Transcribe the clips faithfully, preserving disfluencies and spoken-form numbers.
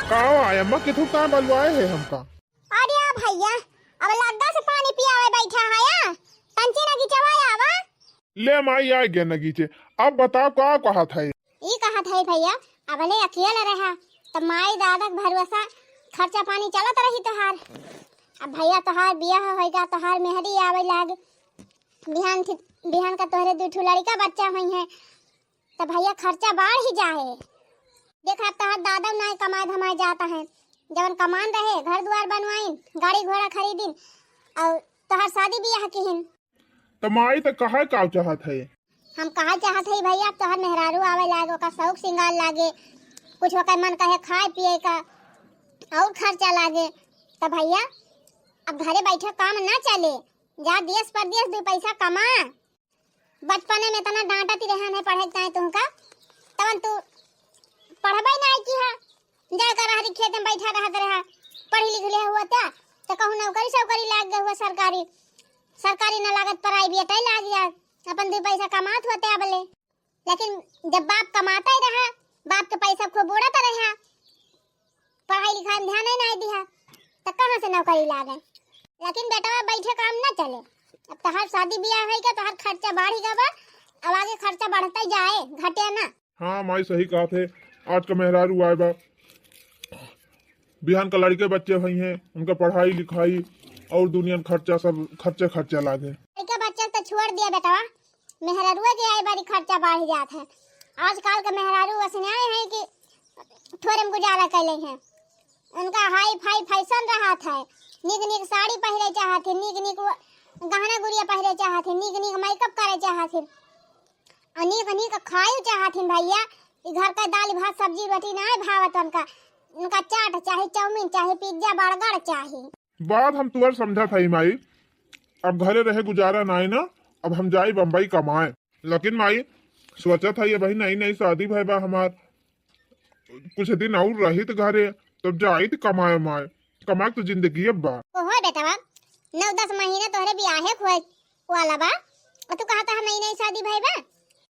का आय अम्मा, किथु का बलवाए है हमका? अरे भैया, अब लग्गा से पानी पियावे बैठा है या? तंची नगीचवा आवा। ले माई, आ गया नगीचे। अब बताओ, का कहत है? ई कहत है भैया, अबले अकेल रहा, त माई दादा के भरोसा खर्चा पानी चलत रही तोहार। अब भैया, तोहार बियाह होइगा, तोहार मेहरी आवे लाग, बिहान थी, बिहान का तोहरे दू ठो लड़का बच्चा होई है, त भैया, खर्चा बढ़ ही जाए। देख, अब तोहार दादा नाय कमाए धमाए जाता है, जवन कमान रहे, घर दुआर बनवाइन, गाड़ी घोड़ा खरीदिन, और तोहार शादी बियाह किहिन। त माई, त कहे का चाहत है? हम कहा चाहत है भैया, अब तोहर मेहरारू आवे लागे, ओकर शौक सिंगार लागे, कुछ ओकर मन कहे खाए पिए का, और खर्चा लागे। त भैया, अब घरे बैठे काम ना चले, जा देश परदेश दू पैसा कमा। बचपने में इतना डांटत ही रहन है पढ़े के ताई तुमका, तवन तू पढ़बे ना किहा, जाकर रहरी खेत में बैठा रहत रहा, पढ़ी लिख लिया हुआ त्या, तो कहूँ नौकरी सौकरी लाग गए हुआ सरकारी, सरकारी ना लागत प्राइवेट ही लाग गया, अपन दू पैसा कमात हुआ त्या बले। लेकिन जब बाप कमाता ही रहा, बाप के पैसा खूब उड़त रहा, पढ़ाई लिखाई में ध्यान ही नहीं दिया, तो कहाँ से नौकरी लागे? लेकिन बेटवा बैठे काम ना चले। अब तोहार शादी बियाह है क्या, तोहार खर्चा बढ़ ही गवा, अब आगे खर्चा बढ़ता ही जाए, घटे ना। हाँ माई, सही कहत है, आज का मेहरारू आए बा, बिहान का लड़के बच्चे हुई हैं, उनका पढ़ाई लिखाई और दुनिया में खर्चा, सब खर्चे खर्चा लागे। लड़के बच्चे तो छोड़ दिया बेटवा, मेहरारुआ के आई बारी खर्चा बढ़ जात है। आजकल के मेहरारू वसने आए हैं कि थोड़े में गुजारा कर ले हैं। उनका हाई फाई फैशन रहत है, नीक नीक साड़ी पहिरे चाहत है, नीक नीक वो गहना गुड़िया पहिरे चाहत है, नीक नीक मेकअप करे चाहत है, और नीक नीक खाए चाहत है भैया। ई घर का दाल भात सब्जी रोटी ना भावत उनका, उनका चाट चाहे, चाउमीन चाहे, पिज्जा बर्गर चाहे। बात हम तुअर समझत हई माई, अब घरे रहे गुजारा नाय ना, अब हम जाई बम्बई कमाए। लेकिन माई, सोचत हई अबही नई नई शादी भय बा हमार, कुछ दिन और रही त घरे, तब जाई त कमाए माए, कमाए त जिंदगी अब बा। ओहो बेटवा, नौ दस महीना तोहरे बियाहे हुए वाला बा, और तू कहत है नई नई शादी भय बा?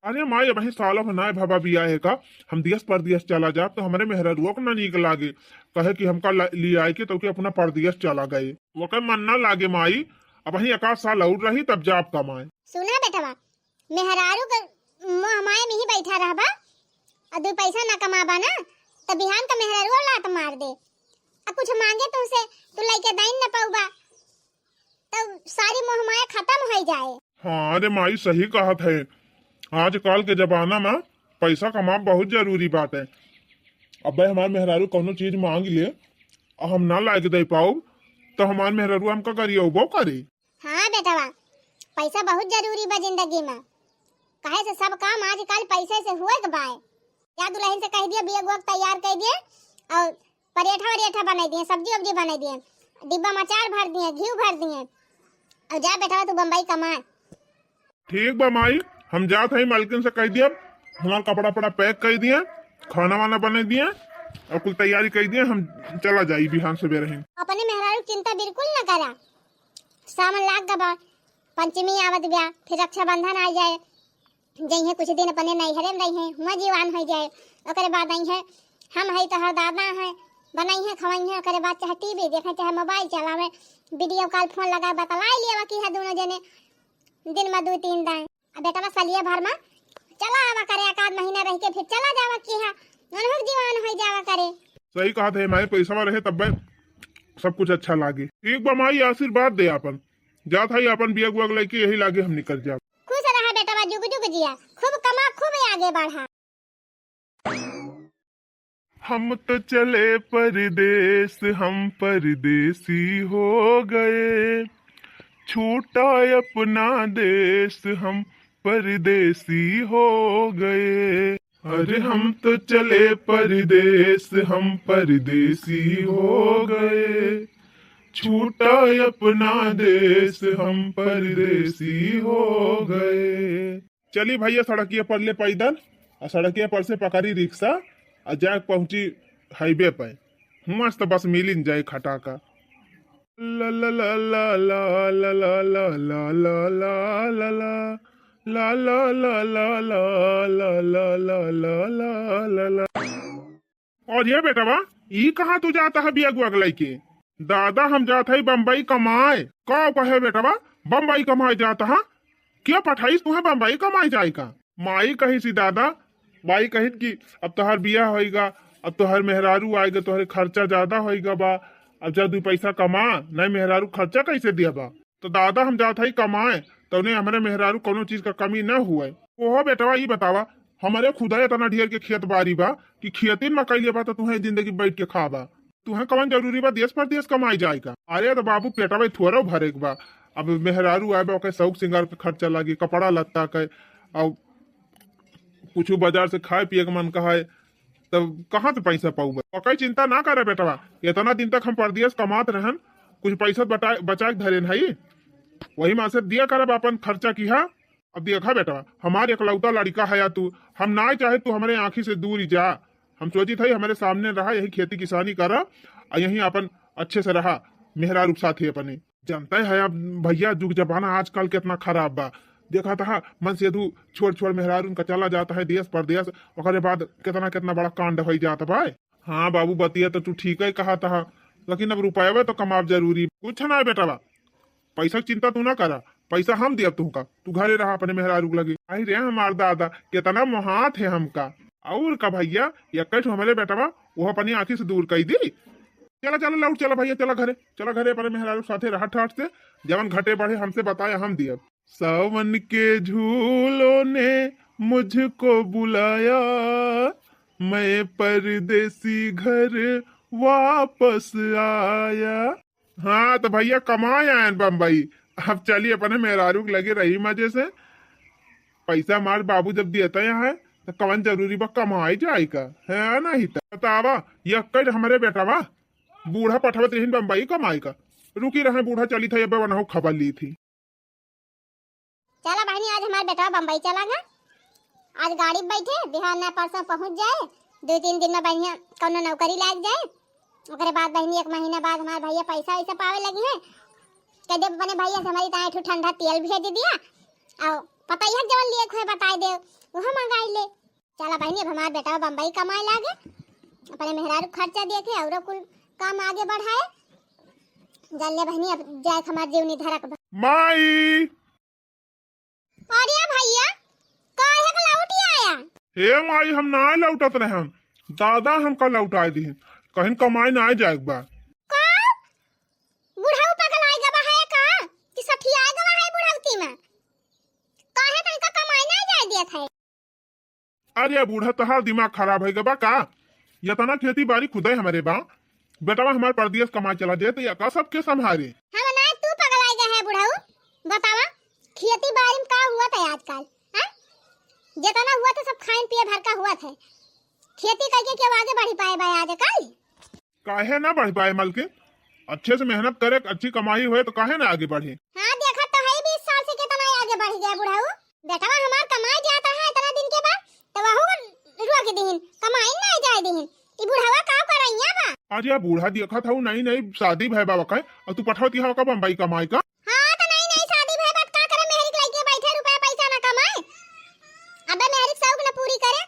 अरे माई, अबही साल भर नाय भवा बियाहे का, हम देश परदेश चला जाब तो हमरे मेहरारुआ को ना नीक लागे, कहे कि हमका ला-, ले आए के तो के अपना परदेश चला गए, ओकर मन ना लागे माई। अबही एक आध साल और रही तब जाब कमाए। सुना बेटवा, मेहरारू के मोह माया में ही बैठा रहबा, और दू पैसा ना कमाबा ना, तो बिहान का मेहरारू लात मार दे, और कुछ मांगे तुमसे, तू लइके दाइन न पाउबा, तब सारी मोह माया खत्म हो जाए। हाँ रे माई, सही कहत है, आजकल के जमाना में पैसा कमाब बहुत जरूरी बात है। अबे हमार मेहरारू कौनो चीज मांग ले, आ हम ना लाके दे पाउब, तो हमार मेहरारू हमका गरियौबो करे। हाँ बेटवा, पैसा बहुत जरूरी बा जिंदगी में, काहे से सब काम आजकल पैसे से हुए के बाय। जा दुल्हन से कह दिए, बिया गुआ के तैयार कर दिए, और परेठा वरेठा बनाई दिए, सब्जी वब्जी बनाई दिए, डिब्बा में अचार भर दिए, घी भर दिए, और जा बेटवा तू बम्बई कमा। ठीक बा माई, हम जात हई, मालकिन से कह दिए हमार कपड़ा पड़ा पैक कर दिए, खाना वाना बनाई दिए, और कुल तैयारी कर दिए, हम चला जाई बिहान सवेरे ही। अपने मेहरारू चिंता बिल्कुल न करा, सावन लाग गबा, पंचमी आवत बा, फिर रक्षाबंधन आ जाए, जइहे कुछ दिन अपने नैहरे में रहिहे, हुआं जीवान हो जाए, ओकरे बाद अइहे, हम हई तोहर दादा हैं, बनइहे खवइहे, ओकरे बाद चाहे टीवी देखे, चाहे मोबाइल चलावे, वीडियो कॉल फोन लगाए, बतलाई लिया कि है दोनों जने दिन में दो तीन दाएं। अब बेटवा सलिए भर में चला आवा करे, एक आध महीना रह के फिर चला जावा कि है, ननहुक जीवान हो जावा करे। सही कहत है माई, पैसा रहे तब सब कुछ अच्छा लागे। ठीक बा माई, आशीर्वाद दे आपन। जात हई आपन बिया गुआ लेके यही लागे हम निकल जाब। खुश रहा बेटवा, जुग जुग जिया, खूब कमा, खूब आगे बढ़ा। हम तो चले परदेस, हम परदेसी हो गए, छूटा अपना देश, हम परदेसी हो गए। अरे हम तो चले परदेस, हम परदेसी हो गए, छूटा अपना देश, हम परदेसी हो गए। चली भैया सड़किया पर ले पैदल, आ सड़किया पर से पकड़ी रिक्शा, आ जाए पहुँची हाईवे पे। हुआं से तो बस मिलिन जाए खटाका। ला ला ला ला ला ला ला ला ला ला ला ला ला। ला, ला, ला, ला, ला। और ये बेटवा, ई कहाँ तू जात है बिया गुआ के लइके? दादा, हम जात है बम्बई कमाए। का कहे बेटवा, बम्बई कमाए जात है? के पठाइस तुहे बम्बई कमाए जाए का? माई कहिस ही दादा, माई कहित कि अब तोहार बियाह होइगा, अब तोहार मेहरारू आएगा, तोहरे खर्चा ज्यादा होइगा बा, अब जा दुइ पैसा कमा, नहीं मेहरारू खर्चा कैसे दिया बा? तो दादा हम जात हई कमाए, तौने हमरे मेहरारू कौनो चीज का कमी न हुए। ओहो बेटवा, ई बतावा, हमरे खुदा इतना ढेर के खेत बारी बा कि खेतिन में कैले बा, तो तुहे जिंदगी बैठ के खाबा। तुहे कौन जरूरी बा देश परदेश कमाए जाए का? अरे तो बाबू, पेटवा थोड़ा भरे के बा। अब मेहरारू आए बा, ओके शौक सिंगार के खर्चा लागी, कपड़ा लत्ता के, और कुछ बाजार से खाए पिए के मन कहाए, तब कहाँ से पैसा पाऊबा? ओकर चिंता ना करे बेटवा, इतना दिन तक हम परदेश कमात रहन, कुछ पैसा बटा-, बचा के धरेन हई, वही में से दिया करब अपन खर्चा किहा। अब देखा बेटवा, हमार एकलौता लड़का है तू, हम ना चाहे तू हमरे आँखी से दूर ही जा। हम सोचित हई हमरे सामने रहा, यही खेती किसानी करा, और यही अपन अच्छे से रहा, मेहरारू के साथे अपने। जानते है अब भैया, जुग जमाना आजकल कितना खराब बा। देखा था मन से दू छोड़ छोड़ मेहरारून का चला जाता है देश परदेश, ओकरे बाद कितना कितना बड़ा कांड हो जाता बा। हाँ बाबू, बतिया तो तू ठीक है कहा था, लेकिन अब रुपया तो कमाब जरूरी। कुछ ना बेटवा, पैसा के चिंता तू ना करा, पैसा हम दियब तुहका, तू घरे रहा अपने मेहरारू के लगे। आई रे हमार दादा, कितना मोहात है हमका। और का भैया, एक ठो हमरे बेटवा, वो अपनी आँखी से दूर कई दी। चला चला लौट चला भैया, चला घरे, चला घरे अपने मेहरारू के साथे रहा ठाट से, जवन घटे बढ़े हमसे बताया, हम दियब। सावन के झूलों ने मुझको बुलाया, मैं परदेसी घर वापस आया। हाँ तो भैया, कमाए आयन बम्बई, अब चली अपने मेहरारू के लगे रही मजे से। पैसा हमार बाबू जब देता यहाँ है तो कवन जरूरी बा कमाए जाए का, है नहीं तो बतावा। ये कल हमरे बेटवा बूढ़ा पठवत रहीन बम्बई कमाए का, रुकी रहे बूढ़ा, चली था ये बनहु खबर ली थी। चला बहिनी, आज हमार बेटवा बम्बई चला गा। आज गाड़ी में बैठे, बिहान न परसों पहुँच जाए, दो तीन दिन में बढ़िया कौनो नौकरी लाग जाए। ओकरे बाद बहिनी, एक महीना बाद हमार भैया पैसा वैसा पावे लगी है, कह दे अपने भैया से हमारी ताए ठू ठंडा तेल भेज दिया, और पतैया जवन लिए हुए बताई दे, वो मंगाई ले। चला बहिनी, अब हमार बेटवा बम्बई कमाए लागे, अपने मेहरारू खर्चा देखे, औरो कुल काम आगे बढ़ाए। जान ले बहिनी, अब जाए हमार जीवनी धरक बा। माई! अरे भैया, काहे के लौट आया? हे माई, हम ना लौटत रहन, दादा हमका लौटाए दिहन, कहीं कमाए ना जाए के बा। का? बुढ़ऊ पगलाए गवा है का? कि सठियाए गवा है बुढ़ौती में? काहे कहीं का कमाए ना जाए दियत है? अरे बूढ़ा, तोहार दिमाग खराब है बा का? इतना खेती बाड़ी खुदे हमरे बा, बेटवा हमार परदेस कमाए चला जाए तो या का सबके संभारे? हम ना तू पगलाए गए है बुढ़ऊ, बतावा खेती बाड़ी में का हुआ था आजकल, हैं? जितना हुआ था सब खाइन पिए भर का हुआ था, खेती करके क्यों आगे बढ़ी पाए बा आजकल? काहे ना बढ़ पाए मलकिन? अच्छे से मेहनत करे, अच्छी कमाई होए तो काहे ना आगे बढ़े? हाँ, देखत तो है बीस साल से कितना आगे बढ़ गया बुढ़ऊ। बेटवा हमार कमाए जात रहा इतना दिन के बाद, तो वहू रोक दीहिन, कमाई ना जाए दीहिन। ई बुढ़वा का करैया बा? अरे बूढ़ा देखत हऊ, नई नई शादी भय बा का, और तू पठौती हवा का बम्बई कमाए का? हाँ, तो नई नई शादी भय बा, का करे मेहरी के लइके बैठे, रुपया पैसा ना कमाए। अबे मेहरी के शौक ना पूरी करे,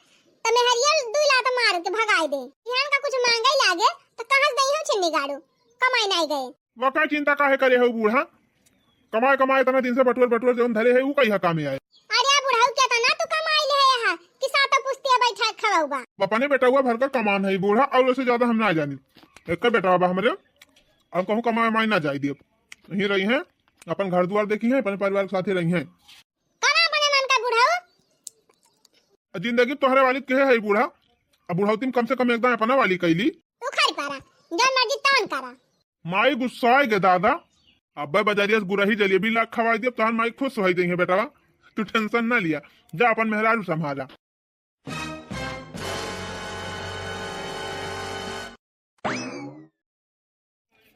तो मेहरिया दुई लात मार के भगाई दे। बिहान का कुछ मांगे लागे, तो कहाँ से दई हो छिन्नी गाड़ू, कमाई नहीं गए। वका चिंता काहे करे हो बूढ़ा? कमाए कमाए इतना दिन से बटुअर बटुअर जौन धरे है, ऊ कहिया कामे आए? अरे बुढ़ऊ, केतना तू कमाई ले है यहाँ कि सातों पुस्तिया बैठा खवाऊ बा? अपने बेटवा भर का कमान है बूढ़ा, और उससे ज्यादा हम ना जानी। एक बेटवा बा हमरे, और कहूँ कमाए माए ना जाए दिए। यहीं रही हैं, अपन घर दुआर देखी हैं, अपने परिवार के साथ ही रही हैं। करा अपने मन का बुढ़ऊ। जिंदगी तोहरे वाली के है बूढ़ा, अब बुढ़ौती में कम से कम एकदम अपना वाली कैली। तू खाई पारा, जौन मर्जी तौन करा। माई गुस्साए गे दादा, अब्बे बजारिया से गुरही जलेबी ला खवाई दिया, तोहर माई खुश होई जइहे बेटवा, तू tension ना लिया, जा अपन मेहरारू संभाला।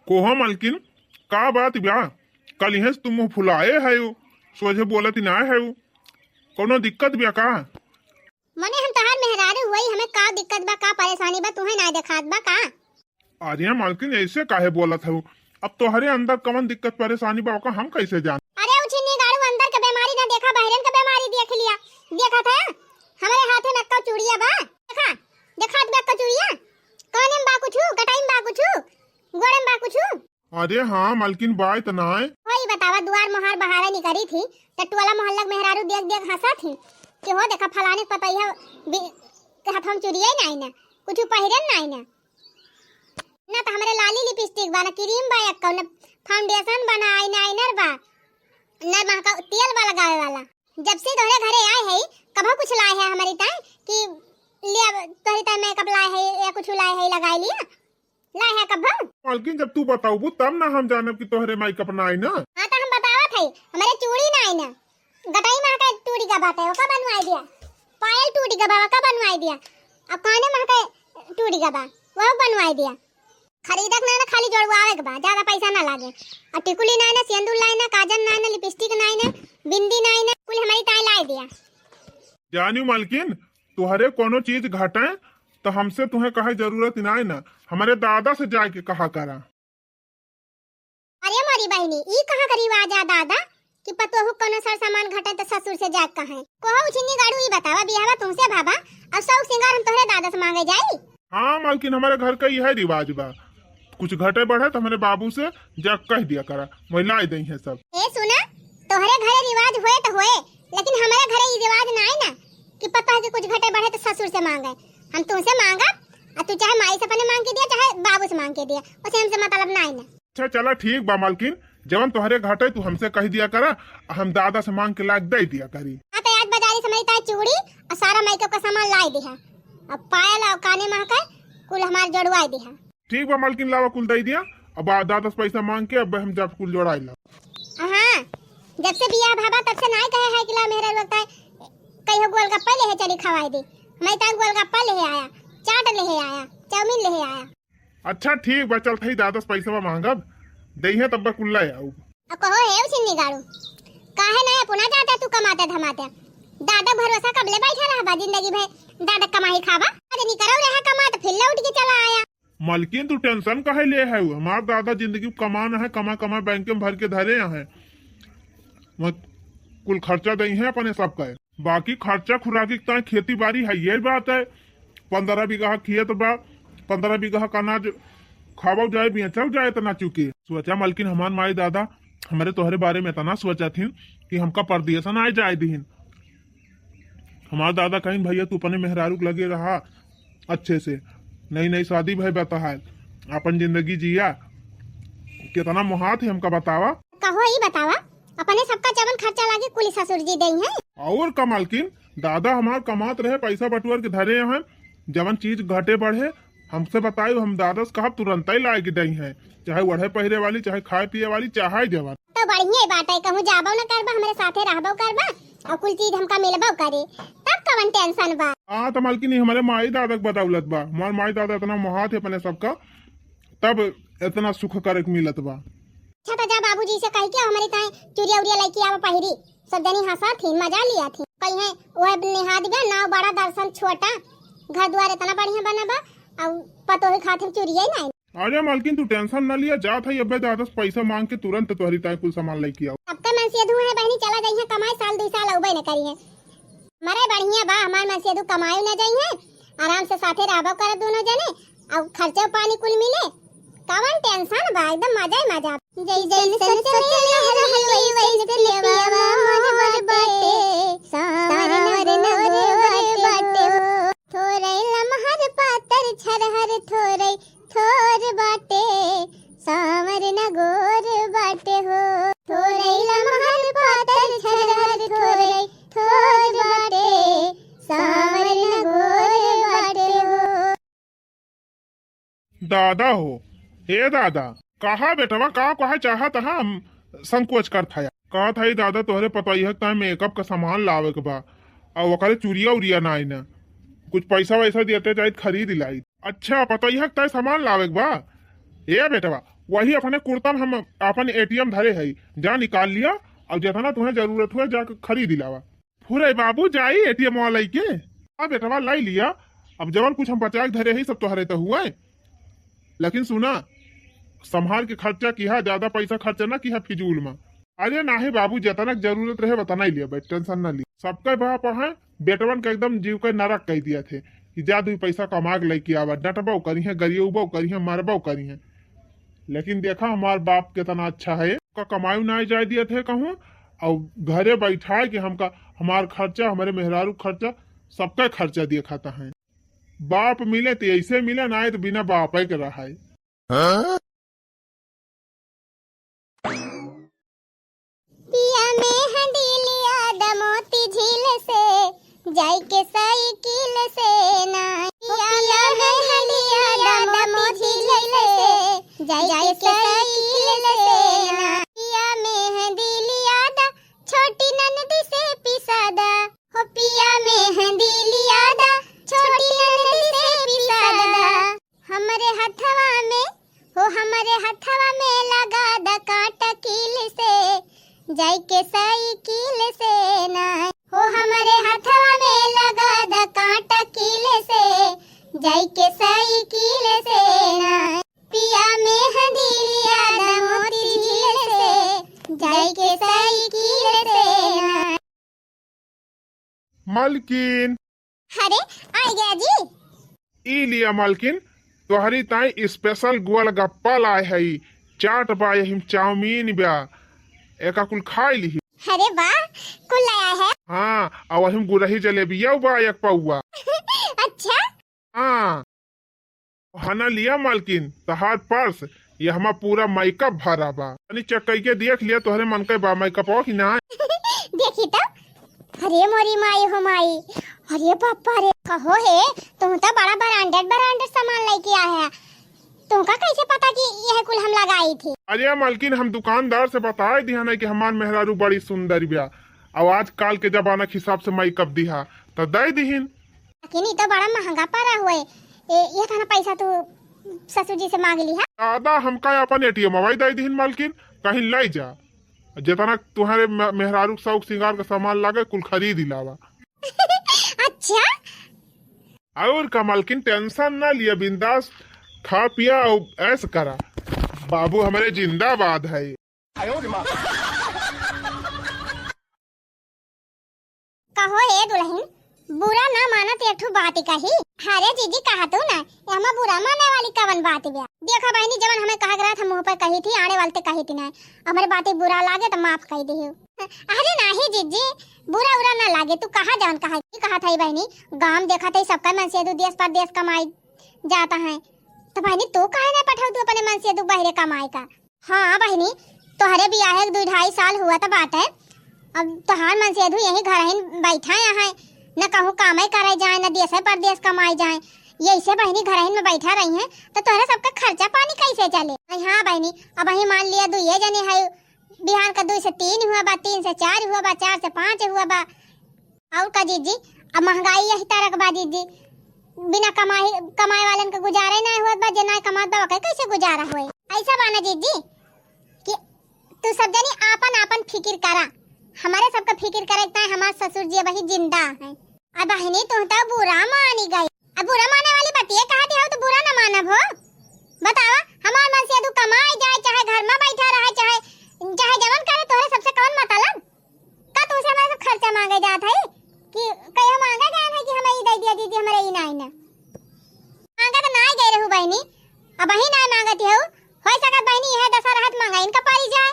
कोहो मलकिन, का बात बा? कल इहें से तू मुँह फुलाए है, सोझे बोलत ही ना है, कौनो दिक्कत बा का? मने हम तहार मेहरारू हुई, हमें का दिक्कत बा, का परेशानी बा, तुहे ना देखात बा का? अरे मलकिन, ऐसे काहे बोलत हऊ? अब तोहरे अंदर कवन दिक्कत परेशानी बा, ओका हम कैसे जान? अरे उ छिन्नी गाड़ू अंदर के बीमारी ना देखा, बहरन के बीमारी देखा था, हमरे हाथे में एक्को चूड़िया बा। देखा, देखा तो एक्को चूड़िया। काने में बा कुछु, गटाई में बा कुछु, गोड़े में बा कुछु। अरे हाँ, मलकिन बा त नाय। वही बतावा, दुआर मोहार बहारे निकरी थी, त टोला मोहल्ला के मेहरारू देख देख हंसा थी कि हो देखा फलाने के पतैया बि-, हाथवा में चूड़िया ही नाई ना, कुछु पहिरे नाई ना। ना त हमरे लाली लिपस्टिक बा, ना क्रीम बा एक्को, ना फाउंडेशन बा, ना आईलाइनर बा, ना महका तेल बा लगावे वाला। जब से तोहरे घरे आए है, कभो कुछ लाए है हमरी ताई कि ले अब तोहरी ताई मेकअप लाए है या कुछ लाए है, लगाई लिया, लाए है कभो? मालकिन, जब तू बताउबू तब ना हम जानब कि तोहरे मेकअप नाई ना। हाँ, त हम बतावत है, हमरे चूड़ी नाई ना, गटाई महका टूटी गा बाटे, ओका बनवाई दिया। पायल टूटी गा बा, ओका बनवाई दिया। अब काने महका टूटी गा बा, वहू बनवाई दिया। खरीदक ना ना, खाली जोड़वावे के बा, ज्यादा पैसा ना लागे। और टिकुली नाई ना, सेंदूर नाई ना, काजल नाई ना, लिपस्टिक नाई ना, बिंदी नाई ना, कुल हमरी ताई लाई दिया। जानियो मालकिन, तुहरे कोनो चीज घटे त हमसे तुहे कहे जरूरत नाई ना, हमरे दादा से जाके कहा करा। अरे मोरी बहिनी, ई कहाँ का रिवाज आ दादा कि पतोहू कोनो सर सामान घटे त ससुर से जाके कहे? कहो उछिन्नी गाड़ू, ई बतावा, बियाहवा तुमसे भावा, अब शौक सिंगार हम तोहरे दादा से मांगे जाई? हाँ मालकिन, हमरे घर का यह रिवाज बा, कुछ घटे बढ़े त हमरे बाबू से जाके कह दिया करा, वही लाई दई है सब। ए सुना, तोहरे घरे रिवाज होए त होए, लेकिन हमरे घरे ई रिवाज नाई ना कि पतोह के कुछ घटे बढ़े त ससुर से मांगे। हम तुमसे मांगब, आ तू चाहे माई से अपने मांग के दिया, चाहे बाबू से मांग के दिया, उसे हमसे मतलब नाई ना। अच्छा चला ठीक बा मालकिन, जवन तोहरे घटे तू हमसे कह दिया करा, आ हम दादा से मांग के लाके दे दिया करी। हाँ, तो आज बाजारी से हमरी ताई चूड़ी और सारा मेकअप का सामान लाई दिहा, अब पायल और काने महका कुल हमार जोड़वाई दिहा। ठीक बा मालकिन, लावा कुल दे दिया, अब आ दादा से पैसा मांग के अब हम जब कुल जोड़ाई ला। हाँ, जब से बियाह भावा तब से नाई कहे है कि ला मेहरा लगता है, कहियो गोलगप्पा ले चली खवाई दे, हमरी ताई गोलगप्पा ले आया, चाट ले आया, चाउमीन ले आया। अच्छा ठीक बा, चलत हई दादा से पैसवा मांगब, देइहे तब कुल्ला आऊ। अब कहो हे उछिन्नी गाड़ू, काहे ना अपना जाता तू कमाते धमाते? दादा भरोसा कबले बैठा रहबा जिंदगी भर? दादा कमाई खाबा, आज निकरो रहा कमात फिर लौट के चला आया। मलकिन तू टेंशन काहे ले है? हमार दादा जिंदगी कमान है, कमा कमा बैंक में भर के धरे हैं। मत कुल खर्चा देइहे अपने सब का। बाकी खर्चा खुराकी के ताई खेती बाड़ी है, ये बात है। पन्द्रह बीघा खेत बा, पन्द्रह बीघा का अनाज खावल जाए, बेचल जाए, इतना चुके। सोचा मलकिन, हमार माई दादा हमरे तोहरे बारे में इतना सोचा थी कि हमका परदेसन आए जाए दीहिन। हमार दादा कहीं, "भैया, तू अपने मेहरारू के लगे रहा अच्छे से, नई नई शादी भई बा तोहार, अपन जिंदगी जिया।" कितना मोहात है हमका बतावा। कहो ई बतावा, अपने सबका जवन खर्चा लागे कुल ससुर जी देइहे। और का मालकिन, दादा हमार कमात रहे, पैसा बटुअर के धरे हैं, जवन चीज घटे बढ़े हमसे बताई, हम दादा से कहब तुरंत ही लाए के देइहे, चाहे ओढ़े पहिरे वाली, चाहे खाए पिए वाली, चाहे जवन। तो बढ़िया बात है, कहूँ जाबो न करबा, हमरे साथे रहबो करबा और कुल चीज हमका मिलबो करे, तब कवन टेंशन बा। हाँ तो मालकिन, ई हमरे माई दादा के बदौलत बा, हमार माई दादा इतना मोहात है अपने सबका, तब इतना सुख करे के मिलत बा। अच्छा, तो जा बाबूजी से कह के हमरी ताई चूड़िया उड़िया लेके आवा पहिरी। सब जनी हंसा थी, मजा लिया थी। कहिए, "ओए निहाद बा, नाव बड़ा दर्शन छोटा, घर द्वार इतना बढ़िया बना बा, और पतोह खातिर चूड़िया ही नहीं।" अरे मालकिन, तू टेंशन ना लिया, जात है अबे दादा से पैसा मांग के तुरंत तोहरी ताई कुल सामान लेके आओ। सबके मनसेधू है बहनी, चला जाइए कमाए, साल दो साल अउबे न करी है। मरे बढ़िया बा, हमार मनसेधू कमाए न जाइए, आराम से साथे रहबो करत दोनों जने, और खर्चा पानी कुल मिले, कवन टेंशन बा, एकदम मजा ही मजा। जैसन सोचले रहली वैसन पियवा मोर बाटे, साँवर न गोर बाटे हो। थोरै लमहर पातर छरहर थोरै थोर बाटे, साँवर न गोर बाटे हो। थोरै लमहर पातर छरहर थोरै थोर बाटे, साँवर न गोर बाटे हो। दादा हो, हे दादा, कहा बेटवा, का कहा चाहत हा? हम संकोच करत हया। कहत हई दादा, तोहरे पतोहिया के ताई मेकअप का सामान लावे के बा, और ओकरे चूड़िया उड़िया नाई ना, कुछ पैसा वैसा देते जाइत खरीद लाइत। अच्छा, पतोहिया के ताई सामान लावे के बा? ए बेटवा, वही अपने कुर्ता में हम अपन एटीएम धरे हई, जा निकाल लिया, और जितना तुम्हें जरूरत हुए जाके खरीद लावा। फुरै बाबू जाई एटीएम वाला लेके। हाँ बेटवा, लाई लिया। अब जवन कुछ हम बचा के धरे हई, सब तोहरे तो हुए। लेकिन सुना, संभाल के खर्चा किहा, ज्यादा पैसा खर्चा ना किहा फिजूल में। अरे नाहीं बाबू, जितना के जरूरत रहे, उतना ही लिया, भाई, टेंशन ना ली। सबका बाप है, बेटवन के एकदम जीव के नरक कइ दिया थे कि जा दुइ पैसा कमा के लइके आवा, डटबो करिहें, गरियउबो करिहें, मरबो करिहें। लेकिन देखा हमार बाप कितना अच्छा है, का कमाई ना जाए दिया थे कहूँ, और घरे बैठाए के हमका, हमार खर्चा, हमरे मेहरारू खर्चा, सबका खर्चा दिया खाता है। बाप मिले तो ऐसे मिले, ना तो बिना बाप के रहा है। पिया मेहंदी लिया द मोती झील से, जाई के साइकिल से ना। पिया मेहंदी लिया द मोती झील से, जाई के साइकिल से ना। पिया मेहंदी लिया द छोटी ननदी से पिसा द। हो पिया मेहंदी लिया द छोटी ननदी से पिसा द। हमरे हथवा में, हो हमरे हथवा में लगा द कांटा कील से, जाई के साइकिल से ना। हो हमरे हथवा में लगा द कांटा कील से, जाई के साइकिल से ना। पिया मेहंदी लिया द मोती झील से, जाई के साइकिल से ना। मलकिन। अरे, आ गया जी। ई लिया मलकिन, तोहरी ताई special गोलगप्पा लाए हई, चाट बा, यहिम चाउमीन बा, एका कुल खाई लिही। अरे वाह, कुल लाया है। हाँ, और वहिम गुरही जलेबिया बा एक पौवा। अच्छा। हाँ। हना लिया मलकिन, तहार पर्स, ये हमा पूरा मेकअप भरा बा। तनी चेक कइके देख लिया, तोहरे मन के बा मेकअप हो कि ना। देखी तो, अरे मोरी माई हो माई, अरे पापा रे, कहो हे, तुम तो बड़ा branded, branded सामान लेके आए हैं, तुमका कैसे पता कि यह कुल हम लगाई थी? अरे मलकिन, हम दुकानदार से बताए दिया ना कि हमार मेहरारू बड़ी सुंदर बिया, और आजकल के जमाना के हिसाब से मेकअप दिहा, तो दे दिहिन। लेकिन ई तो बड़ा महंगा पड़ा हुए। ए, ये थाना पैसा तू ससुर जी से मांग लिहा। दादा, हमका अपन ATM अवाई दे दिहिन मालकिन, कहीं ले जा। जितना तुम्हारे म-, मेहरारू के शौक सिंगार का सामान लागे, कुल खरीद ही लावा। अच्छा? और का मालकिन, tension ना लिया, बिंदास खा पिया और ऐश करा। बाबू हमारे जिंदाबाद है। कहो ए दुलहिन, बुरा ना मानत एक ठो बात कही। अरे जीजी, कहा तू ना, एमा बुरा माने वाली कवन बात बा? देखा बहिनी, जवन हमें कहा के रहत, हम मुँह पर कही थी, आड़े वालते कही थी ना, हमरे बात बुरा लागे तो माफ कही दिहु। अरे नाही जीजी, बुरा उरा ना लागे, तू कहा जवन कहा की कहा था बहिनी, गाँव देखा था सबका मनसेधू देश परदेश कमाई जाता है, तो बहिनी तू काहे ना पठाऊ तू अपने मनसेधू बहरे कमाए का? हाँ बहिनी, तोहरे बियाहे के दुई ढाई साल हुआ त बाटे। अब तोहार मनसेधू यही घरहिन बैठा है, न कहूँ कामे करे जाए, न देशे परदेश कमाए जाए। यैसे बहिनी घरहिन में बैठा रही हैं, तो तोहरे सबका खर्चा पानी कैसे चले? अरे हाँ बहिनी, अब वही मान लिया दुइये जने है, बिहान का दुई से तीन हुआ बा, तीन से चार हुआ बा, चार से पाँच हुआ बा। और का जीजी, अब महंगाई यही तरह के बा जीजी, बिना कमाई, कमाए वालन के गुजारे ना होत बा, जे ना कमात बा ओकर कैसे गुजारा होए? ऐसा बा ना जीजी कि तू सब जनी आपन आपन फिकिर करा, हमारे सबका फिकिर करे के ताई हमार ससुर जी अबही जिंदा हैं। अब बहिनी तू तो बुरा मानी गई, अब बुरा माने वाली बतिये कहा दी हो तो बुरा ना मानब हो। बतावा, हमार मनसेधू कमाए जाए, चाहे घर में बैठा रहे, चाहे, चाहे जवन करे, तोहरे सबसे कवन मतलब? का तुमसे हमारे सब खर्चा मांगे जात है कि कहियो मांगा गया है कि हमें ई दे दिया दीदी, हमारे ई नाई ना मांगा तो नाई गए रहू बहिनी, अब ही नाई मांगती हो। हो सकत बहिनी यह दशा रहत मांगा इनका पारी जाए।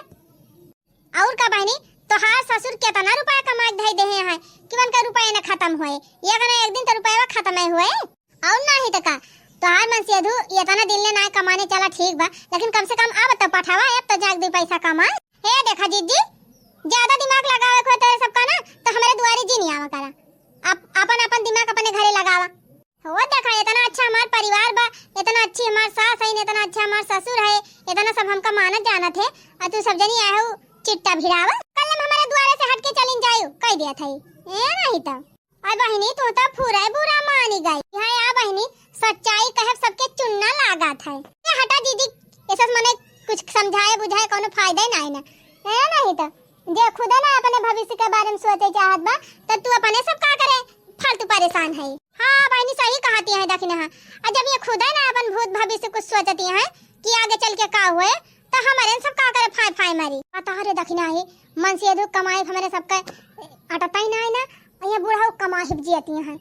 और का बहिनी, तोहार ससुर केतना रुपया कमा के धई देहे हैं कि उनका रुपया न खत्म होए, एक ना एक दिन तो रुपया खत्म ही होए। और नाही तो का, तोहार मनसेधू इतना दिन ले ना कमाने चला ठीक बा, लेकिन कम से कम अब तो पठावा, अब तो जाके दो पैसा कमाए। हे देखा जीजी, ज्यादा दिमाग लगावे को तेरे सबका ना, तो हमारे दुआरे जी नहीं आवा करा। आप अपन अपन दिमाग अपने घरे लगावा। हो देखा, इतना अच्छा हमार परिवार बा, इतना अच्छी हमार सास है, इतना अच्छा हमार ससुर है, इतना सब हमका मानत जानत है, और तू सब जनी आए हो चिट्टा भिड़ावा। कल हम हमारे दुआरे से हट के चलिन जायु, कह दिया था। ए नहीं तो। अरे बहिनी, तू तो पूरा बुरा मानी गई। हाँ या बहिनी, सच्चाई कहे सबके चुन्ना लागत है। ए हटा दीदी, ऐसा मने कुछ समझाए बुझाए कोनो फायदा ही नहीं ना। ए नहीं तो, जे खुदे ना अपने भविष्य के बारे में सोचे चाहत बा, तो तू अपने सब का करे फालतू परेशान है। हाँ बहिनी, सही कहती है दखिना। और जब ये खुदे ना अपन भूत भविष्य कुछ सोचती है कि आगे चल के का हुए, तो हमारे सब का करे फाय फाय मारी। पता रे दखिना है, मनसेधू कमाई हमारे सबका अटता ही ना है ना। ये बूढ़ऊ कमाहिब जियती हैं।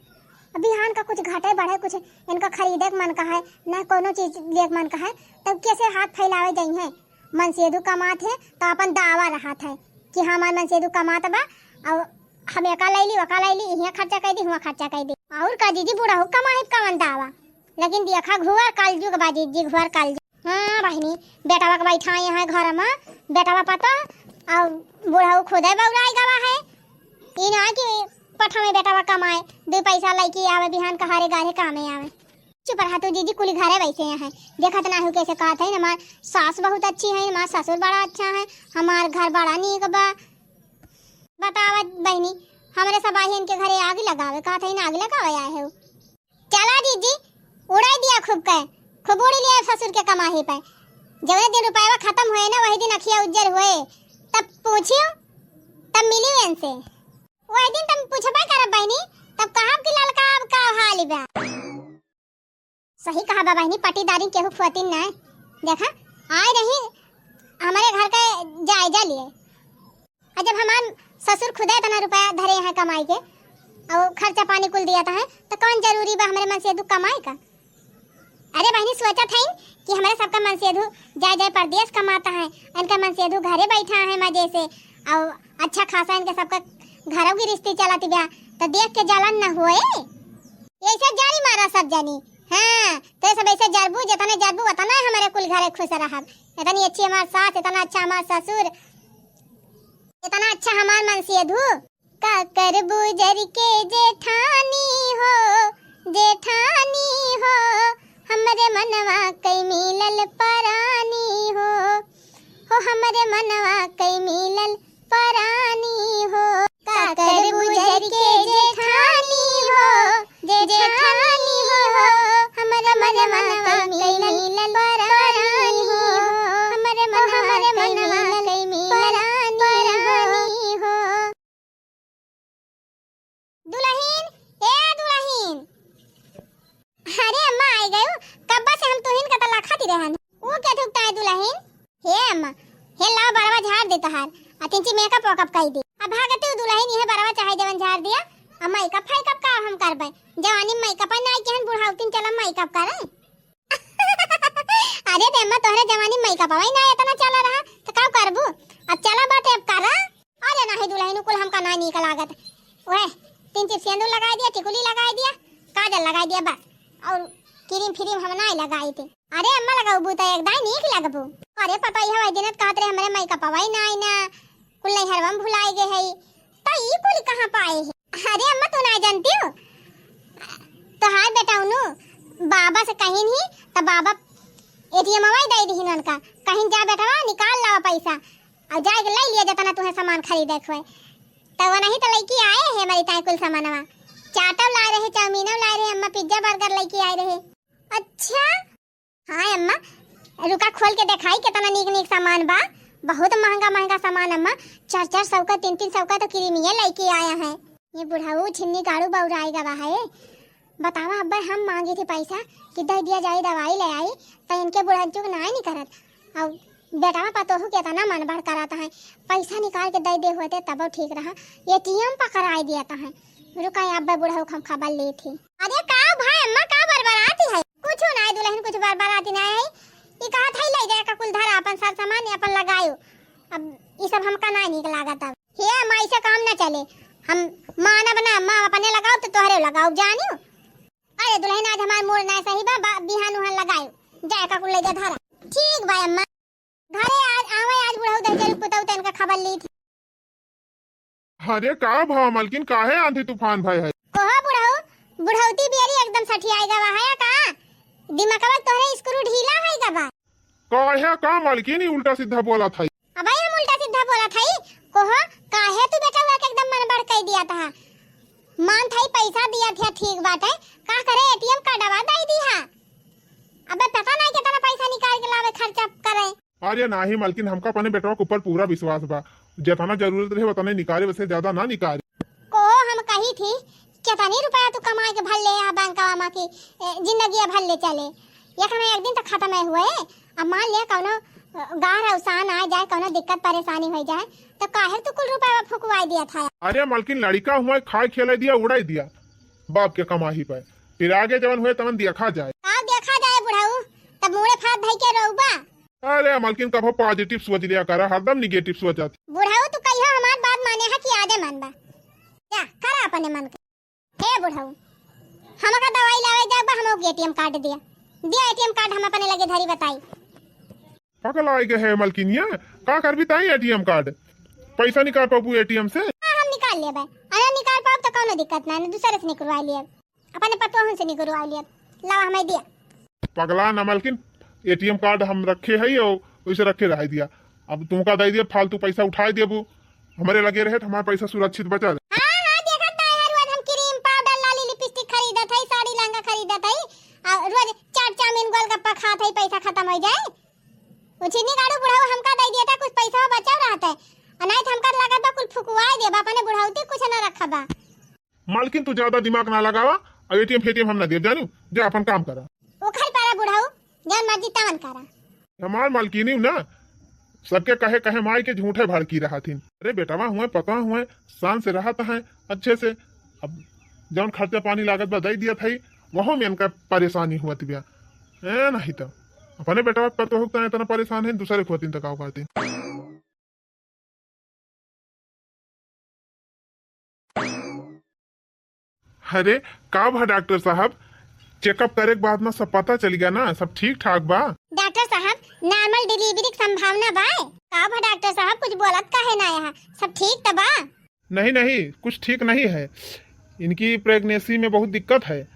अब बिहान का कुछ घटे बढ़े, कुछ इनका खरीदे के मन का है, न कोनो चीज लिए के मन का है, तब कैसे हाथ फैलावे जाई हैं? मनसेधु कमात है तो अपन दावा रहत है कि हमार मनसेधु कमात बा, और हम एका लैली, ओका लैली, इहाँ खर्चा कर दी, हुआं खर्चा कर दी। और का जीजी, बूढ़ऊ कमाहिब कवन दावा? लेकिन देखा, घुअर कलजुग बा जीजी, घुअर कलजुग। हाँ बहिनी, बेटवा के बैठाए हैं घर में, बेटवा पता, और बूढ़ऊ खुदे बौराई गवा है। ई ना कि पठवे बेटवा कमाए, दो पैसा लैके आवे, बिहान का हरे गारे कामे आवे। चुप रहा तू जीजी, कुली घरे बैठे हैं, देखत ना हो कैसे कहत है, हमार सास बहुत अच्छी है, हमार ससुर बड़ा अच्छा है, हमार घर बड़ा नीक बा। बतावा बहिनी, हमरे सब आही इनके घरे आग लगावे, कहत है ना आग लगावे आए हो। चला जीजी, उड़ाई दिया खूब के, खूब उड़ी लिया ससुर के कमाही पे। जवने दिन रुपया खत्म होए ना, वही दिन अखिया उज्जर होए। तब पूछियो, तब मिलियो इनसे। वही दिन तब पूछबे करब बहिनी, तब कहब कि ललका अब का हाल बा। सही कहा बा बहिनी, पटीदारी केहू खुआतीन ना। देखा, आए रही हमरे घर के जायजा लिए। और जब हमार ससुर खुदे इतना रुपया धरे हैं कमाई के, और खर्चा पानी कुल दिया था है, तो कौन जरूरी बा हमरे मनसेधु कमाए का? अरे बहिनी, सोचत है कि हमरे सबका मनसेधु जाए जाए परदेस कमाता है, इनका मनसेधु घरे बैठा है मजे से, और अच्छा खासा इनके सबका घरों की रिश्ती चलत बा, तो देख के जलन न होए। ऐसे जारी मारा सब जनी। हाँ, तो सब ऐसे जरबू, जितने जरबू उतना हमरे कुल घरे खुश रहब। इतनी अच्छी हमार सास, इतना अच्छा हमार ससुर, इतना अच्छा हमार मनसेधु। का करबू जर के जेठानी हो, जेठानी हो, हमरे मनवा कई मिलल परानी हो, हो हमरे मनवा कई मिलल परानी हो। का करबू जर के जेठानी हो, जेठानी हो, हमरे मनवा कई मिलल परानी हो, हमरे मनवा कई मिलल परानी हो। दुलहिन, ए दुलहिन। अरे अम्मा, आई गयू। कब्बा से हम तुहिन का तला खाती रहन। वो क्या थुकता है दुलहिन? हे अम्मा, हे लाओ बरवा झाड़ दे तहार। आ तिंची मेकअप वेकअप कई दे। अब भागती हूँ दुलहिन, यह बरवा चाहे जवन झाड़ दिया। अब मेकअप फेकअप का हम करबे? जवानी में मेकअप ना किहन, बुढ़ावतिन चला मेकअप करे। अरे बे अम्मा, तोहरे जवानी में मेकअप अवई ना इतना चला रहा, तो का करबू? अब चला बाटे, अब करा। अरे नाही दुलहिन, कुल हमका ना नीक लागत। ओए, तिंची सेंदूर लगाई दिया, टिकुली लगाई दिया, काजल लगाई दिया, बस। और क्रीम फ्रीम हम ना लगाई थे। अरे अम्मा, लगाऊ बूता एक दाई नीक लगबू। अरे पता ही हवाई दिनत कहत रहे हमरे मेकअप अवई ना आई ना, कुल नैहरवा में भुलाई गए है। तो ई कुल कहाँ पाए है? अरे अम्मा, तू ना जानती हो? तोहार बेटा उनु बाबा से कहीं नहीं, तो बाबा एटीएम अवई दे दिहिन उनका, कहीं जा बेटवा निकाल लावा पैसा। और जाके ले लिया जितना तुहे सामान खरीदे के होए। तो वो नहीं तो लइके आए है हमारी ताई कुल सामानवा। चाटो लाए रहे, चाउमीनो लाए रहे, अम्मा पिज्जा बर्गर लइके आए रहे। अच्छा? हाँ अम्मा, रुका खोल के देखाई कितना नीक नीक सामान बा। बहुत महंगा महंगा सामान अम्मा, चार चार सौ का, तीन तीन सौ का तो क्रीमिये लइके आया है। ये बुढ़ऊ छिन्नी गाड़ू बौराई गवा है। बतावा, अब्बे हम मांगी थी पैसा कि दे दिया जाए, दवाई ले आई, तो इनके बुढ़न चुक नाई नहीं करत। और बेटवा पतोहू के इतना मन बढ़ कराता है, पैसा निकाल के दे दे होते तब ठीक रहा, एटीएम पकड़ाई दिया था है। रुका, अब्बे बुढ़ऊ हम खबर ली थी। अरे का भाई अम्मा, का बरबराती है? कुछ ना है दुलहिन, कुछ बरबराती ना है। ई कहा था ले जाए का कुल धरा अपन सर सामान अपन लगायो। अब ई सब हमका ना नीक लागत। अब हे अम्मा, ऐसे काम ना चले। हम मानब ना अम्मा, अपने लगाओ तो तोहरे लगाओ जानियो। अरे दुलहिन, आज हमार मूड ना सही बा, बा बिहान उहान लगायो। जाए का कुल ले जा धरा। ठीक बा अम्मा। घरे आज आवे, आज बुढ़ऊ दहिजरू पुतऊ तनका खबर ली थी। अरे का भवा मलकिन, काहे आंधी तूफान भय है? कोहो बुढ़ऊ, बुढ़ौती बियरी एकदम सठियाई गवा है का? दिमागवा तोहरे स्क्रू ढीला है का बा? काहे का मलकिन, ई उल्टा सीधा बोला था? अबे हम उल्टा सीधा बोला था, कोहो काहे तू बेटा हुआ के एकदम मन बढ़ कई दिया था? मान था पैसा दिया था, ठीक बात है, का करे एटीएम कार्डवा दे दिया। अबे पता नहीं कितना पैसा निकाल के लावे खर्चा करे। अरे नाही मलकिन, हमका अपने बेटवा के ऊपर पूरा विश्वास बा। जितना जरूरत रहे उतने निकाले, वैसे ज्यादा ना निकाले। को हम कही थी, कितनी रुपया तू कमाए के भर ले यहाँ बैंकवा में की, ए, जिंदगी भर ले चले। एक ना एक दिन तो खत्म है हुए। अब मान लिया कौनो गार अवसान आ जाए, कौनो दिक्कत परेशानी होइ जाए, तो काहे तू कुल रुपया फुकवाई दिया था? अरे मलकिन, लड़िका हुआ, खाए खेले दिया, उड़ाई दिया बाप के कमाही पे, फिर आगे जवन हुए तवन देखा जाए। का देखा जाए बुढ़ऊ, तब मुड़े फात धई के रोउबा। अरे मलकिन, कभो positive सोच लिया करा, हरदम negative सोचत। बुढ़ऊ, तू कहियो हमार बात माने है कि आजे मानबा? जा, करा अपने मन के। ए बुढ़ऊ, हमका दवाई लावे जाबा, हमका ATM card दिया, दिया ATM card, हम अपने लगे धरी बताई। पगलाए गए है मलकिनिया, का करबी ताई ATM card? पैसा निकाल पाबू ATM से? हाँ, हम निकाल लेबे। अरे निकाल पाब तो कौनो दिक्कत ना, दूसरे से निकलवा लेब, अपने पतोहन से निकलवा लेब। लावा, हमें दिया। पगला ना मलकिन, ATM card हम रखे है और वैसे रखे रह दिया। अब तुमका दे दिया, फालतू पैसा उठाए देबू, हमारे लगे रहे तो हमारा पैसा सुरक्षित बचा रहे। हाँ, हाँ, देखत ताई है, रोज हम cream, powder, लाली, lipstick खरीदत है, साड़ी, लहंगा खरीदत है, और रोज चाट, चाउमीन, गोलगप्पा खात है, पैसा खत्म हो जाए। उछिनी गाड़ू बुढ़ऊ, हमका दे दिया था, कुछ पैसा बचा रहत है, और नहीं तो हमका लगत बा कुल फुकवाए देबा, अपने बुढ़ऊ ते कुछ ना रखबा। मालकिन, तू ज्यादा दिमाग ना लगावा, अब ATM फेटीएम हम ना देब, जानू, जा अपन काम करा। उखल परा बुढ़ऊ, जौन मर्जी तवन करा। हमार मालकिनी ना, सबके कहे कहे माई के झूठे भड़की रहत हिन। अरे बेटवा हुए, पता हुए, शान से रहत है अच्छे से। अब जौन खर्चा पानी लागत बा, दे दिया था, वहू में इनका परेशानी हुआ बिया। ए, नहीं तो अपने बेटवा पर तो होता इतना परेशान है, दूसरे के होती तो का करती। अरे, का भा डॉक्टर साहब, checkup करे के बाद में सब पता चल गया ना, सब ठीक ठाक बा? डॉक्टर साहब, normal delivery की संभावना बा? का भा डॉक्टर साहब, कुछ बोलत काहे ना यहाँ, सब ठीक त बा? नहीं, नहीं, कुछ ठीक नहीं है। इनकी pregnancy में बहुत दिक्कत है,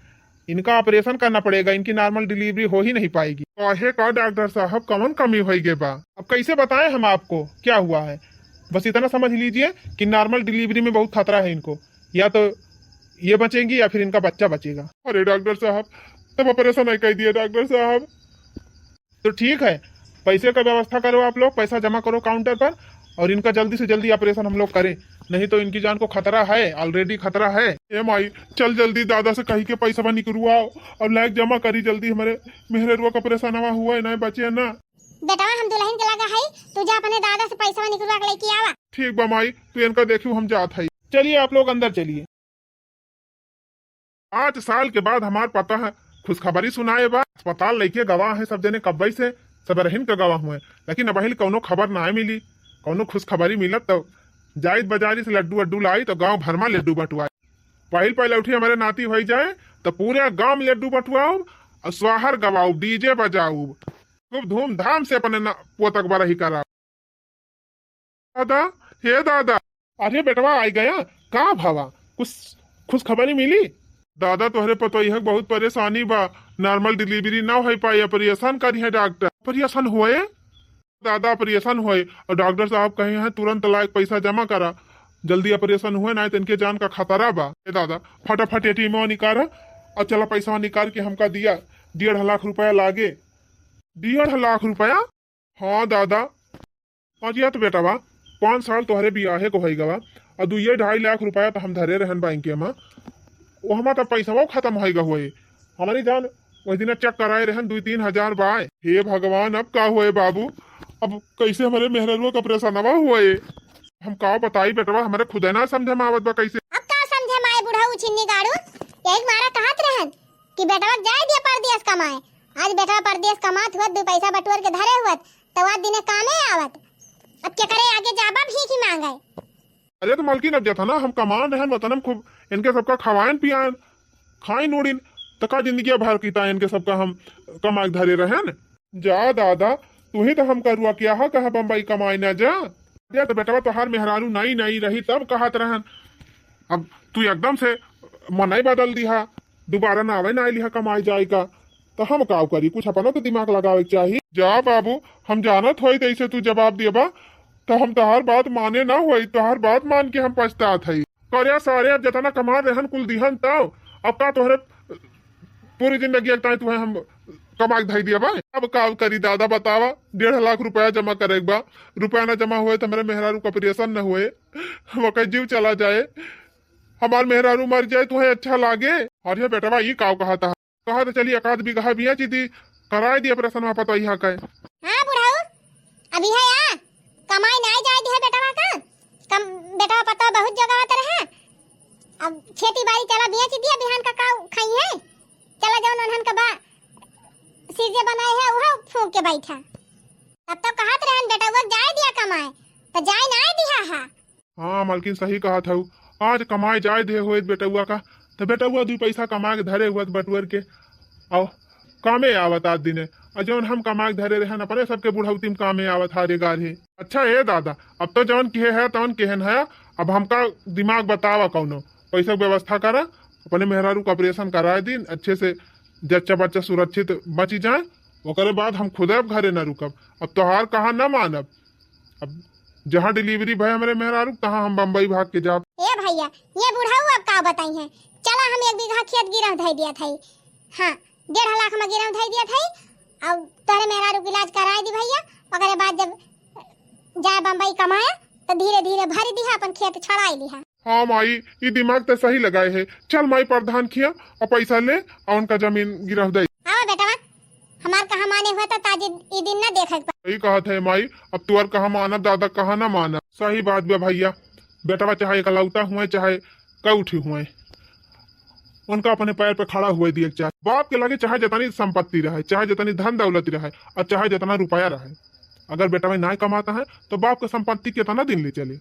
इनका operation करना पड़ेगा, इनकी normal delivery हो ही नहीं पाएगी। काहे का डॉक्टर साहब, कौन कमी हो गई बा? अब कैसे बताएं हम आपको क्या हुआ है, बस इतना समझ लीजिए कि normal delivery में बहुत खतरा है इनको, या तो ये बचेंगी या फिर इनका बच्चा बचेगा। अरे डॉक्टर साहब, तब operation नहीं कर दिए डॉक्टर साहब। तो ठीक है, पैसे का व्यवस्था करो आप लोग, पैसा जमा करो counter पर और इनका जल्दी से जल्दी operation हम लोग करें, नहीं तो इनकी जान को खतरा है, already खतरा है। ए माई, चल जल्दी दादा से कही के पैसा निकलवाओ और लायक जमा करी जल्दी, हमारे मेहररुआ का operation हुआ है, नहीं बचे ना। बेटवा, हम दुल्हन के लगा है, तू जा अपने दादा से पैसा निकलवा के लेके आवा। ठीक बा माई, तू इनका देखियो, हम जात है। चलिए आप लोग अंदर चलिए। पाँच साल के बाद हमार पता है खुशखबरी सुनाए बा। अस्पताल लेके गवा है सब जने कब्बई से, सब रहन के गवा हुए, लेकिन अबहिल कौनो खबर ना मिली। कौनो खुशखबरी मिलत तो जाइत बाजारी से लड्डू वड्डू लाई तो गांव भर में लड्डू बंटवाई। पहिल पहिल उठी हमारे नाती हो जाए तो पूरे गांव में लड्डू बंटवाऊ और स्वाहर गवाऊ, DJ बजाऊ, खूब धूमधाम से अपने ना-, पोतक बरही करा। दादा, हे दादा। अरे बेटवा, आ गया? का भावा, कुछ खुशखबरी मिली? दादा, तोहरे पतोहिया के बहुत परेशानी बा, normal delivery ना हो पाई, operation करी है डॉक्टर। Operation हुए? दादा, operation हुए और डॉक्टर साहब कहे हैं तुरंत लायक पैसा जमा करा, जल्दी operation हुए ना तो इनके जान का खतरा बा। ए दादा, फटाफट ATM निकाल और चला पैसा निकाल के हमका दिया, डेढ़ लाख रुपया लागे। डेढ़ लाख रुपया? हाँ दादा। अरे या तो बेटा बा, पाँच साल तोहरे बियाहे को होई गवा, और दुइये ढाई लाख रुपया तो हम धरे रहन बैंक में, वो हमार तो पैसा खत्म होई गवा हुए। हमारी जान वही दिन check कराए रहन, दुई तीन हजार बाय। हे भगवान, अब का हुए बाबू, अब कैसे हमारे मेहररुआ का operation हुए? हम का बताई बेटवा, हमारे खुदे ना समझे में आवत बा कैसे। अब का समझे में आए बुढ़ऊ छिन्नी गाड़ू, यही मारा कहत रहन कि बेटवा जाए दिया परदेस कमाए। आज बेटवा परदेस कमात हुआ, दू पैसा बटोर के धरे हुआ, तो आज दिने कामे आवत। अब के करे आगे जाबा भीख ही मांगे। अरे तो मलकिन, अब जतना हम कमान रहन वतन हम खूब इनके सबका खवाएन पियाएन, खाइन उड़िन, तो का जिंदगी भर की ता इनके सबका हम कमाए धरे रहन। जा दादा, तू ही तो हमका रुआ किया हा, कहा बम्बई कमाए ना जा। अरे तो बेटवा तोहार मेहरारू नई नई रही तब कहत रहन, अब तू एकदम से मनई बदल दिहा, दोबारा ना आवे ना लिहा कमाए जाए का, तो हम काव करी, कुछ अपनो तो दिमाग लगावे के चाही। जा बाबू, हम जानत होई तैसे तू जवाब देबा, तो हम तोहार बात माने ना होई, तोहार बात मान के हम पछतात हई। करे सारे, अब जतना कमा रहन कुल दिहन तब, अब का तोहरे पूरी जिंदगी एक ताई तुहे हम कमा के धई दिया बा। अब का करी दादा बतावा, डेढ़ लाख रुपया जमा करे के बा, रुपया ना जमा हुए तो हमारे मेहरारू का operation न हुए, हम ओकर जीव चला जाए, हमार मेहरारू मर जाए, तुहे अच्छा लागे? अरे बेटवा, ई का कहा था? कहा तो चली एक आध बीघा बिया चीती कराए दिया operation वहाँ पता यहाँ का। हाँ बुढ़ऊ, अभी है या, कमाई नाई जाए दिहे बेटवा का। कम, बेटवा पतवा बहुत जोगावत रहे। अब खेती बाड़ी चला बेच दिया, बिहान का का खाई है। चला जौन उन्हन का बा, सीजे बनाए है, वह फूंक के बैठा। तब तो कहत रहन बेटवा जाए दिया कमाए, तो जाए नाई दिहा हा। हाँ, मालकिन सही कहत हऊ। आज कमाए जाए दे होइत बेटउआ का, त बेटउआ दुई पैसा कमा के धरे हुअत बटुअर के, अउ कामे आवत आज दिने। अउ जौन हम कमा के धरे रहन, अपने सबके बुढ़ौती में कामे आवत हारे गारे। अच्छा ए दादा, अब तो जौन किहे है, तौन केहन है, अब हमका दिमाग बतावा कौनो, पैसा के व्यवस्था करा, अपने मेहरारू का ऑपरेशन कराए दिन, अच्छे से जच्चा बच्चा सुरक्षित बची जाए, ओकरे बाद हम खुदे अब घरे न रुकब। अब तोहार कहा न मानब, अब जहाँ डिलीवरी भय हमरे मेहरारू, तहाँ हम बम्बई भाग के जाब। ए भैया, ये बुढ़ऊ अब का बताई है? चला हम एक बीघा खेत गिरह धई दिया था। हाँ, डेढ़ लाख में गिरह धई दिया था। अब तोहरे मेहरारू के इलाज कराए दी भैया, ओकरे बाद जब जाए बम्बई कमाए, तो धीरे धीरे भर दिहा, अपन खेत छड़ाई लिहा। हाँ माई, ई दिमाग ते सही लगाए है। चल माई, प्रधान खिया अउ पैसा ले अउ उनका जमीन गिरह दे। आवा बेटवा, हमार कहा माने हुआ तो ताजी ई दिन ना देखे के पा। सही कहत है माई, अब तुअर कहा मानब दादा, कहा ना मानब। सही बात बा भैया, बेटवा चाहे इकलौता हुए, चाहे कौठी हुए, उनका अपने पैर पे खड़ा हुए दिए के चाहे। बाप के लगे चाहे जितनी संपत्ति रहे, चाहे जितनी धन दौलत रहे, अउ चाहे जितना रुपया रहे, अगर बेटवा नाय कमाता है, तो बाप के संपत्ति कितना दिन ले चले?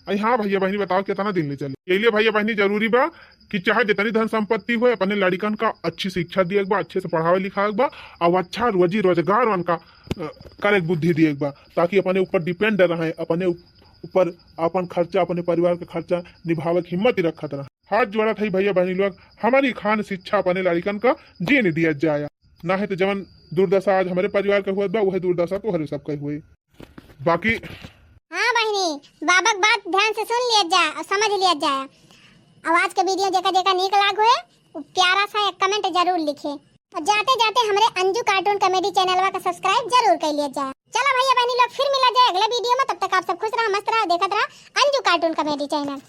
अरे हाँ भैया बहनी, बताओ कितना दिन ले चले? ये लिए भैया बहनी जरूरी बा कि चाहे जितनी धन संपत्ति होए, अपने लड़िकन का अच्छी शिक्षा दिए के बा, अच्छे से पढ़ावे लिखावे के बा, अउ अच्छा रोजी रोजगार उनका, अ, करे के बुद्धि दिए के बा, ताकि अपने ऊपर depend रहें, अपने ऊप-, ऊपर अपन खर्चा, अपने परिवार के खर्चा निभावे के हिम्मत ही रखत रहें। हाथ जोड़त है भैया बहनी लोग, हमारी खान शिक्षा अपने लड़िकन का जीने दिया जाए, ना है तो जवन दुर्दशा आज हमरे परिवार के हुआ बा, वही दुर्दशा तोहरे सबके हुए। बाकी हाँ बहिनी, बाबा के बात ध्यान से सुन लिया जाए अउ समझ लिया जाए। अउ आज के video जेका जेका नीक लाग होए, उ प्यारा सा एक comment जरूर लिखे। अउ जाते जाते हमरे अंजू cartoon comedy channelवा का subscribe जरूर कर लिया जाए। चला भैया बहनी लोग, फिर मिला जाए अगले video में। तब तक आप सब खुश रहा, मस्त रहा, देखत रहा अंजू cartoon comedy channel।